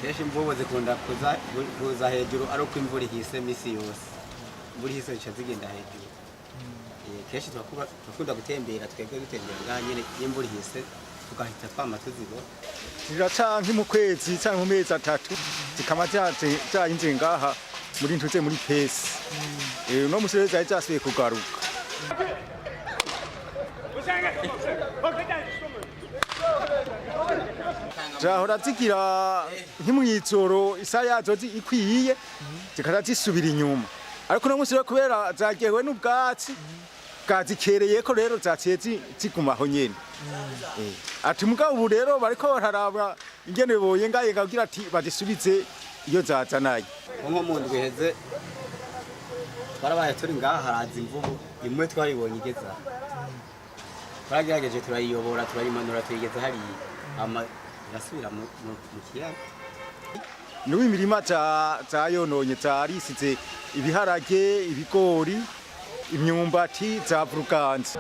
Kenshi imvubu zikunda kuza hejuru ari uko imvura ihise. Misi yose imvura ihise zica zigenda hejuru. Kenshi turakunda gutembera, twebwe dutembera ngaha nyene, iyo imvura ihise tugahita twama tuzibona. Ziraca nki mu kwezi canke mu mezi 3, zikama zayinjiye ngaha muri ntuze muri pesi. Uno musi rero zari zasubiye kugaruka. Zahora zigira nki mw'ijoro, isaha yazo ikwiye zikaza zisubira inyuma, ariko uno musi rero kubera zagewe n'ubwatsi bwazikereyeko, rero zaciye zigumaho nyene. Ati mugabo ubu rero bariko bararaba ingene boyengayenga kugira ati bazisubize iyo zazanaye. Nko mu ndwi iheze twarabaye turi ngaha, haraza imvubu imwe, twayibonye igeze aha. Twaragerageje turayiyobora, turayimanura, tuyigeza hariya, hama irasubira mu kiyaga. N'ubu imirima zayononye, zarisize ibiharage, ibigori, imyumbati, zavuruganze.